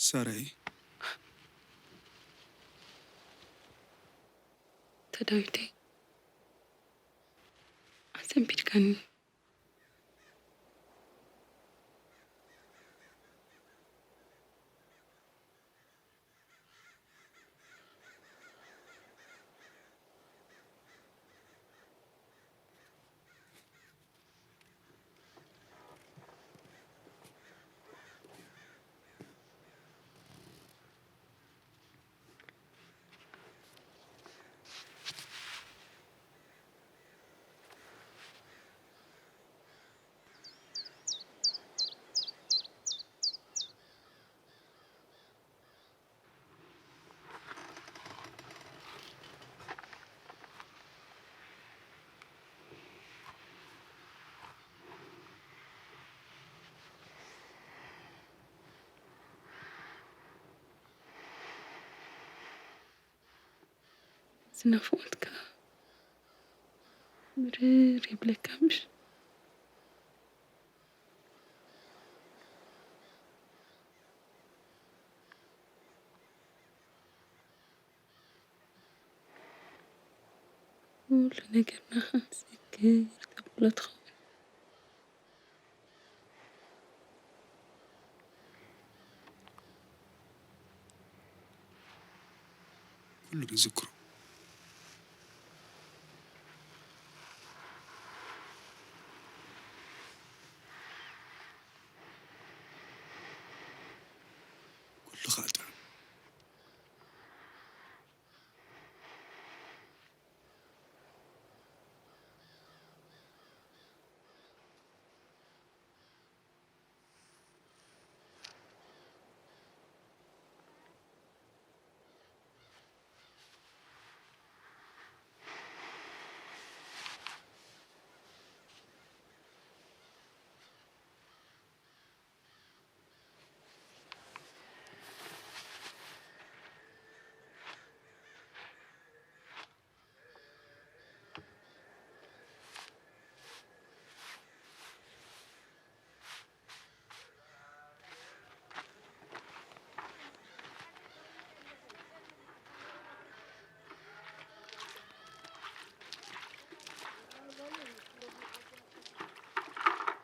ሳራይ። ተዳዊተይ፣ ኣሰንቢድካኒ። ዝናፍቆት ከኣ ምርር ይብለካ ምሽ? ኩሉ ነገርና ክንዝክር ተብሎ ትኸውን። ኩሉ ንዝክሮ። ኩሉ ከዓ ጥዑም።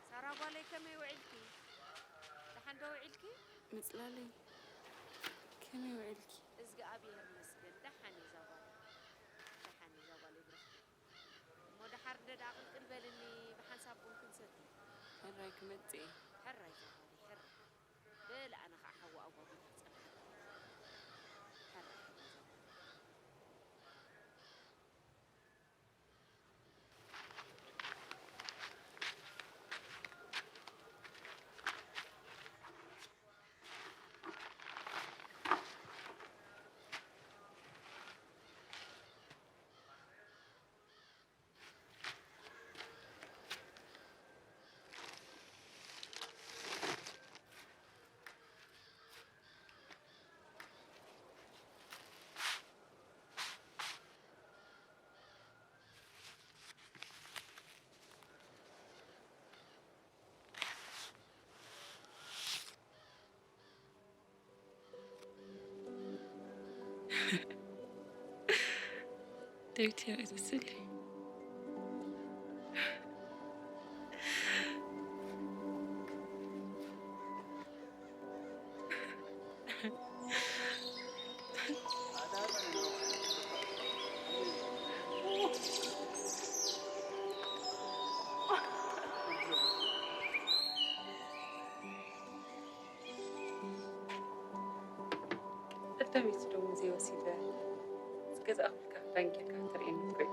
ሳራ ጓለይ፣ ከመይ ውዒልኪ? ደሓን ዶ ውዒልኪ? ምጽላለይ፣ ከመይ ውዒልኪ? እዝግኣብሄር ይመስገን፣ ደሓን እየ እዛ ጓለይ። ደሓን እየ እዛ ጓለይ ብረኽቲ። እሞ ደሓር እንደ ደኣ ቅልቅል በልኒ፣ ብሓንሳብ ቡን ክንሰቲ። ሕራይ ክመጽእ እየ። ሕራይ እዛ ጓለይ፣ ሕራይ። በል ኣነ ኸዓ ሓዋ ኣጓጒ ክጸንሓ። ሕራይ፣ ሕራይ እዛ ጓለይ። ዳዊት፣ ያ ዝስሊ። ቀዳመይቲ ሎሚ ዘይወሲደ ዝገዛእኩልካ ክዳን ጌርካ ክትርእየኒ ትኽእል።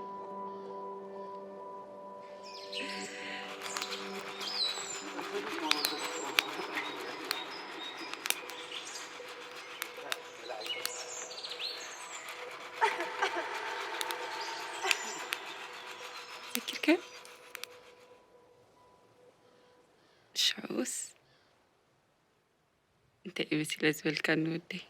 ዘኪርከ? ሽዑስ እንታይ እዩ ስለ ዝበልካኒ ወደይ?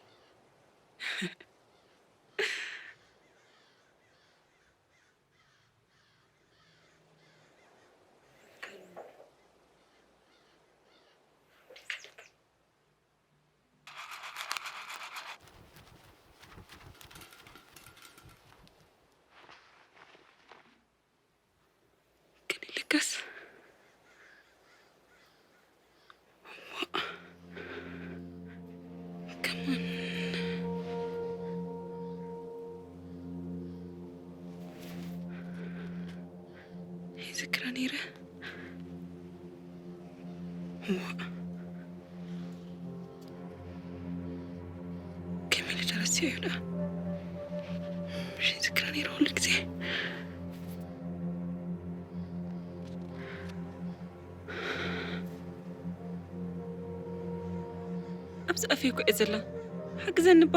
ደስ ከማን ይዝክራ ነይረ። እሞ ከመይ ኢለ ተረሲዑ እዩ ደኣ? ምሽ ይዝክራ ነይረ ኩሉ ግዜ። ኣብዚ ኣፈይ እኮ እየ ዘላ። ሓግዘኒ እባ።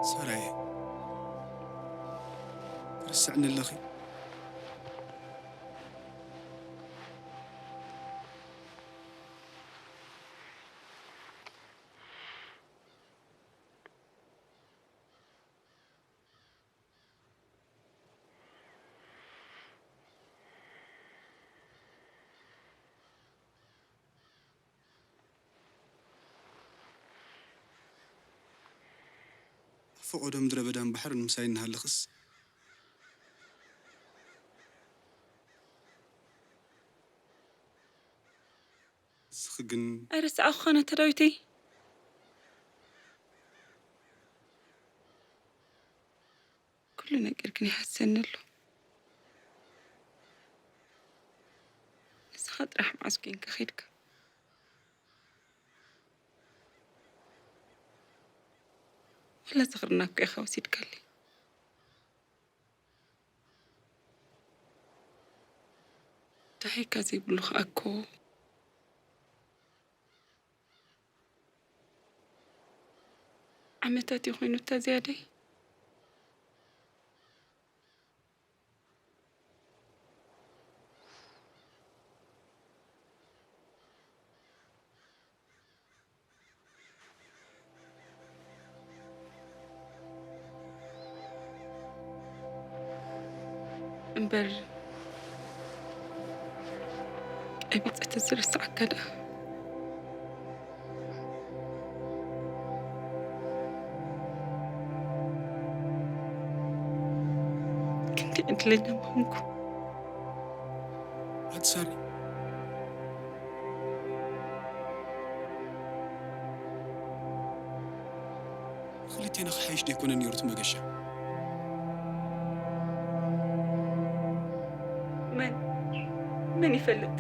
ሳራየ፣ ትርስዕኒ ኣለኺ? ፈቐዶ ምድረ በዳን ባሕርን ምሳይ እናሃለኽስ፣ ንስኺ ግን ኣይረሳዕኹኻን ኣታ ዳዊተይ። ኩሉ ነገር ግን ይሃስሰኒ ኣሎ። ንስኻ ጥራሕ መዓስ ኮንካ ኸይድካ? ዋላ ዝኽርና እኮ ኢኻ ወሲድካለይ። ደሃይካ ዘይብሉ ኸኣ እኮ ዓመታት እዩ ኮይኑ እታ ዝያደይ። እምበር ቀቢጸ ተዝርስዓካ ደኣ ክንደይ ዕድለኛ ምኾንኩ። ኣቲ ሳሪ፣ ክልቴና ክሓይሽ ደይኮነ ነይሩ እቲ መገሻ። መን መን ይፈልጥ?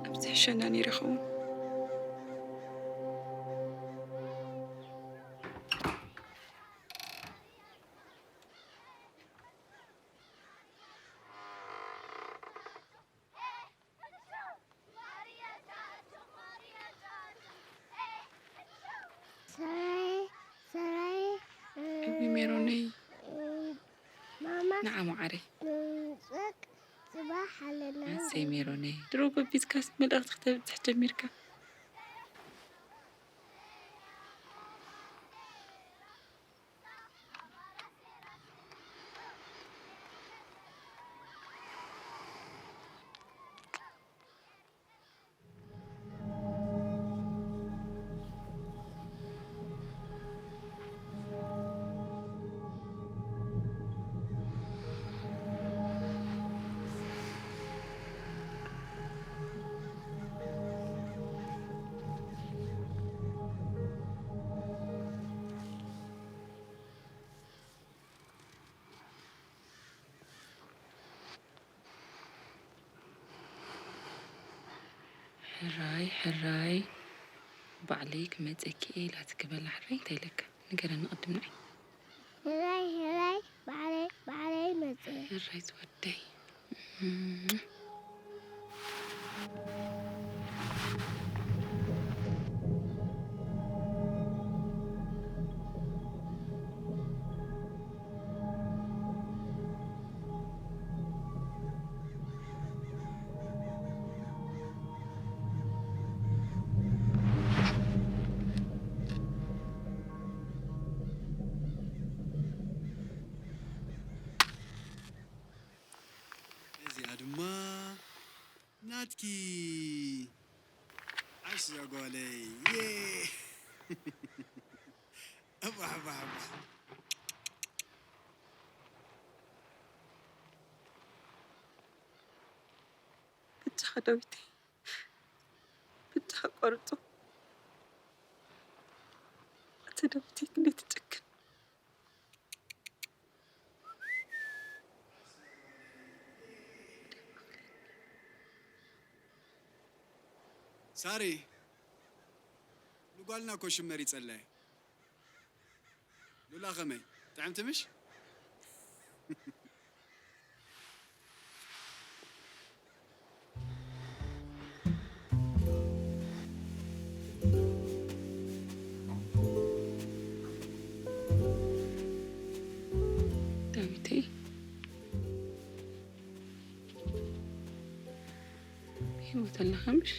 ኣብዚ ሕሸና ነይረ ይኸውን። ሰራይ፣ ሰራይ፣ እ፣ እሚ ሜሮነይ። እ፣ ማማ፣ ንዓ መዓረይ። ንጸቅ ጽባሕ ኣለና። ኣሰይ ሜሮነይ፣ ድሮ ጎቢዝካስ መልእኽቲ ክተብጽሕ ጀሚርካ። ሕራይ፣ ሕራይ፣ ባዕለይ ክመጸኪ እየ ኢላትኪ በላ። ሕራይ እንታይ ኢለካ? ንገረኒ ቅድም ንዓይ። ሕራይ፣ ሕራይ፣ ባዕለይ፣ ባዕለይ መጽእ። ሕራይ ዝወደይ። እም። እዚኣ ድማ ናትኪ። ዓሽ እዛ ጓለይ። ዬ! እባሕ፣ እባሕ፣ እባሕ። ብጃኻ ዳዊተይ፣ ብጃኻ ቆርጾ። ኣቲ ዳዊተይ ክንደይ ትጨክን። ሳሪ፣ ንጓልና እኮ ሽም መሪጸላ እየ። ሉላ ከመይ? ጥዕምቲ ምሽ? ዳዊተይ፣ ብህይወት ኣለኻ ምሽ?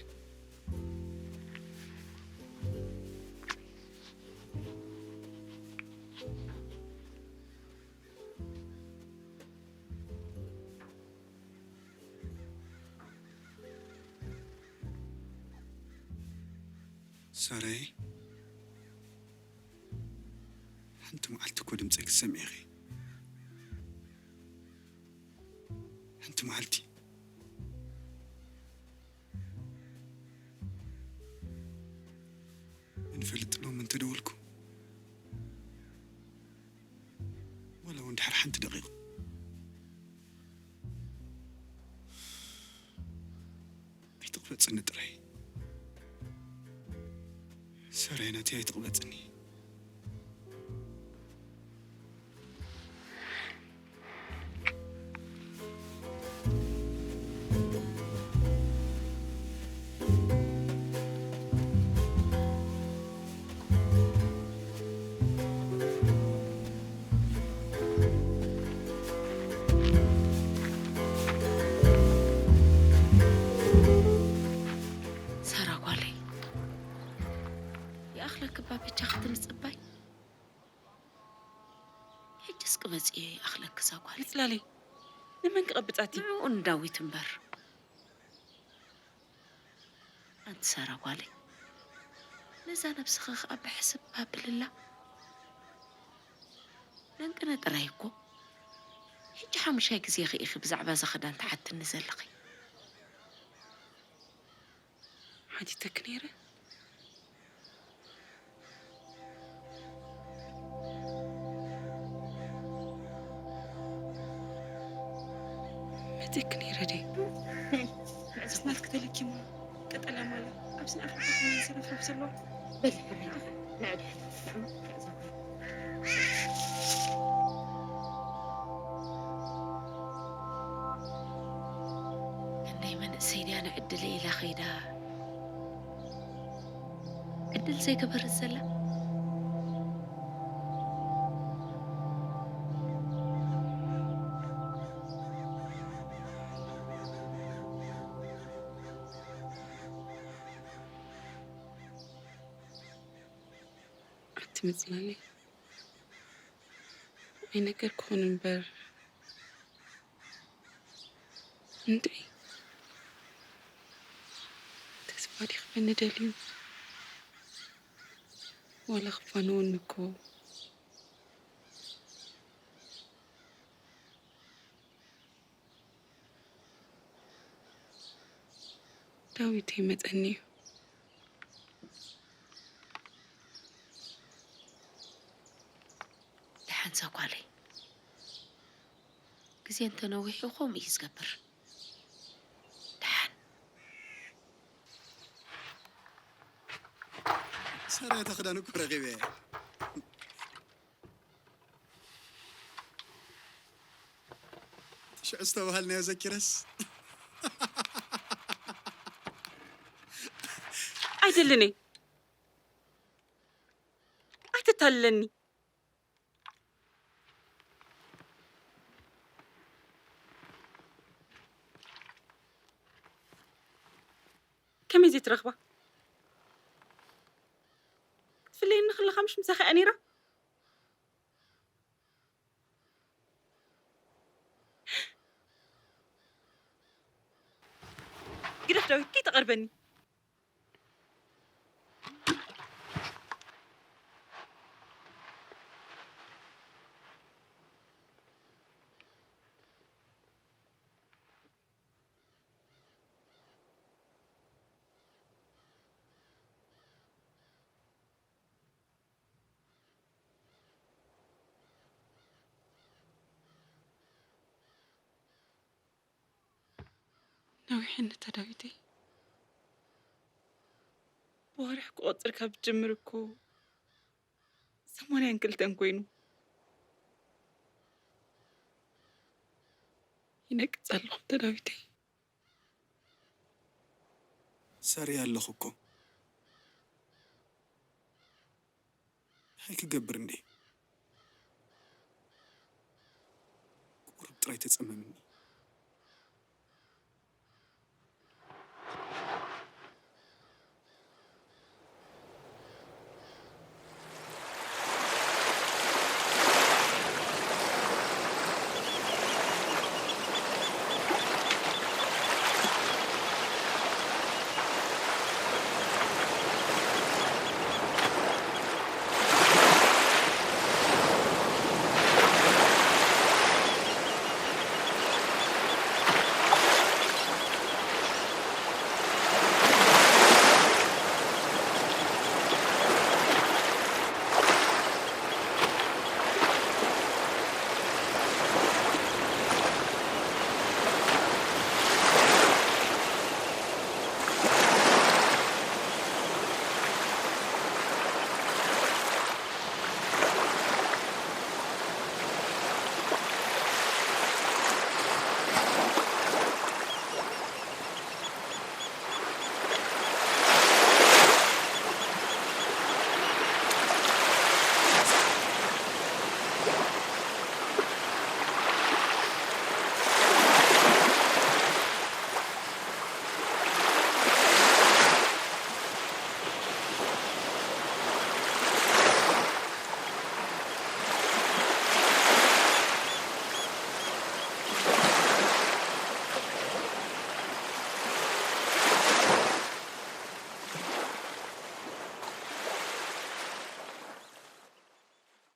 ሳራይ፣ ሓንቲ መዓልቲ እኮ ድምፀይ ክትሰምዒ ኢኺ። ሓንቲ መዓልቲ። እንፈልጥ ሎም እንተደወልኩ፣ ዋላ እውን ድሕሪ ሓንቲ ደቂቕ። ኣይትቕበጽኒ ጥራይ። ሰራይ ናተይ ኣይትቕበጽኒ። ሳራ ጓለይ፣ ይኣኽለኪ እባ በጃኺ ትንጽባይ። ሕጅስ ቅበጽዮ ይኣኽለኪ እዛ ጓለይ። ጽላለይ፣ ንመን ክቐብጻቲ? ንዕኡ ንዳዊት እምበር። ኣንቲ ሳራ ጓለይ፣ ነዛ ነብስኺ ኸኣ ብሕስብ ኣብልላ። ደንቅነ ጥራይ እኮ። ሕጂ ሓሙሻይ ግዜኺ ኢኺ ብዛዕባ እዛ ኽዳን ትሓትኒ ዘለኺ። ሓቲተኪ ነይረ። መጺእኪ ነይረ ድየ? ምዕዛዝ ናትኪ ተለኪሙ። ቀጠልያ ማልያ ኣብ ስነ ኣፍሪቃ ኮይኑ ዝረፍረፍ ዘሎ። በሊ፣ ሕራይ፣ ንዕድ። ክንደይ መንእሰይ ድያ ንዕድለይ ኢላ ኸይዳ። ዕድል ዘይገበረት ዘላ። ኣቲ ምጽላለይ፣ ኣይነገርኩኽን እምበር፣ እንድዒ፣ ተስፋ ድዩ ክበኒ ደልዩ? ዋላ ክፋነወኒ እኮ። ዳዊት ይመጸኒ እዩ። ደሓን ሳጓለይ፣ ግዜ እንተነዊሑ ከምኡ እዩ ዝገብር። ደሓን። ኣረ፣ እታ ክዳን እኮ ረኺበ። ሽዑ ዝተባሃልናዮ ዘኪረስ። ኣይደልን እየ። ኣይተታልለኒ። ከመይ ዘይትረኽባ? ክትፍለየኒ ከለኻ ምሽ ምሳኻ እያ ነይራ? ግደፍ ዳዊት፣ ከይተቐርበኒ። ነዊሕነት ዳዊተይ፣ ብወርሒ ክቆጽር ካብ ዝጅምር እኮ ሰማንያን ክልተን ኮይኑ። ይነቅጽ ኣለኹ ዳዊተይ። ሰሪ ኣለኹ እኮ። እንታይ ክገብር እንዴ? ቁሩብ ጥራይ ተጸመምኒ።